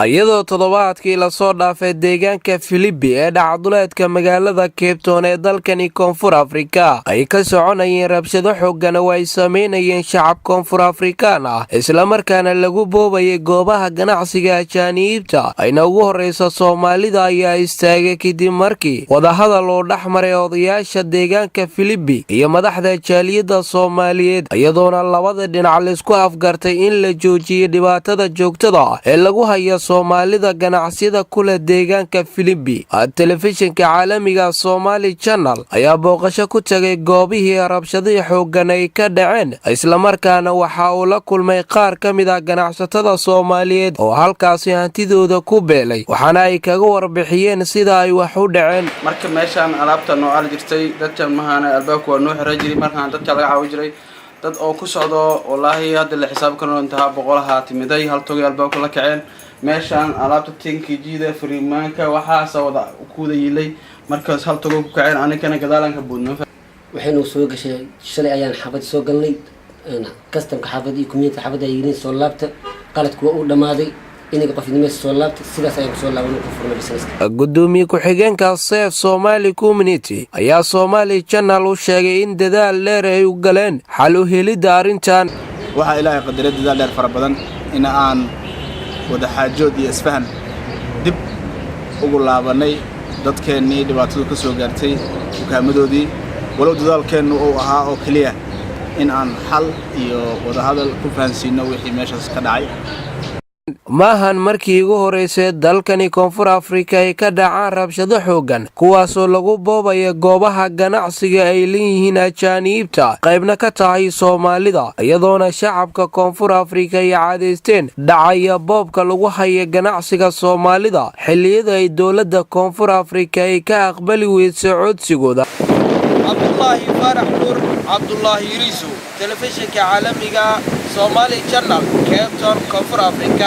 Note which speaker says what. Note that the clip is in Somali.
Speaker 1: Iyadoo toddobaadkii lasoo dhaafay deegaanka Philippi ee dhacduleedka magaalada Cape Town ee dalkani Koonfur Afrika ay ka soconayeen rabshado xoogan oo ay sameynayeen shacab Koonfur Afrikaan ah, islamarkaana lagu boobayay goobaha ganacsiga ajaaniibta, ayna ugu horreysa Soomaalida, ayaa istaagay kadib markii wadahadal oo dhex maray odayaasha deegaanka Philippi iyo madaxda jaaliyadda Soomaaliyeed, iyadoona labada dhinac laisku afgartay in la joojiyay dhibaatada joogtada ah ee lagu haya Soomaalida ganacsiyada ku leh deegaanka Philippi. Telefishinka caalamiga Somali Channel ayaa booqasho ku tagay goobihii rabshadihii xooggan ay ka dhaceen, islamarkaana waxa uu la kulmay qaar ka mid ah ganacsatada Soomaaliyeed oo halkaasi hantidooda ku beelay, waxaana ay kaga warbixiyeen sida ay wax u dhaceen.
Speaker 2: Marka meeshaan alaabta noo ali jirtay, dadkan mahaana albaabka waa noo xiran jiray. Markaan dadka laga caawi jiray, dad oo ku socdo, wallaahi hadda la xisaab karno intaha boqolaha timiday, hal togay albaabka la kaceen. Meeshaan alaabta tinkijida fariimaanka waxaasa wada kuwada yiilay. Markaas hal togo ku kaceen, anigana gadaalaan ka boodno.
Speaker 3: Waxaynu soo gashay shalay ayaan xaafad soo galnay. Customka xaafad iyo community xaafadda ay yiriin soo laabta, qaladku waa uu dhammaaday, inaga qofnimeysa soo laabta. Sidaas ayaan kusoo laaban ku furnay businesska.
Speaker 1: Gudoomiye ku-xigeenka Save Somali Community ayaa Somali Channel u sheegay in dadaal dheer ay u galeen xal u helidda arrintan.
Speaker 4: Waxaa Ilaahay qadaray dadaal dheer fara badan in aan wadaxaajood iyo isfahan dib ugu laabannay dadkeennii dhibaatadu ka soo gaartay dukaamadoodii, walow dadaalkeennu uu ahaa oo keliya in aan xal iyo wadahadal ku fahansiinno wixii meeshaas ka dhacay.
Speaker 1: Maahan markii ugu horeysay dalkani Koonfur Afrika ay ka dhacaan rabshado xooggan, kuwaasoo lagu boobaya goobaha ganacsiga ay leeyihiin ajaaniibta, qaybna ka tahay Soomaalida, iyadoona shacabka Koonfur Afrika ay caadaysteen dhacaya boobka lagu haya ganacsiga Soomaalida xilliyada ay dowladda Koonfur Afrika ay ka aqbali weyso codsigooda.
Speaker 2: Cabdulaahi Faarax Nuur, Cabdulaahi Yuriiso, telefishinka caalamiga Somali Channel, Cape Town, Koonfur Afrika.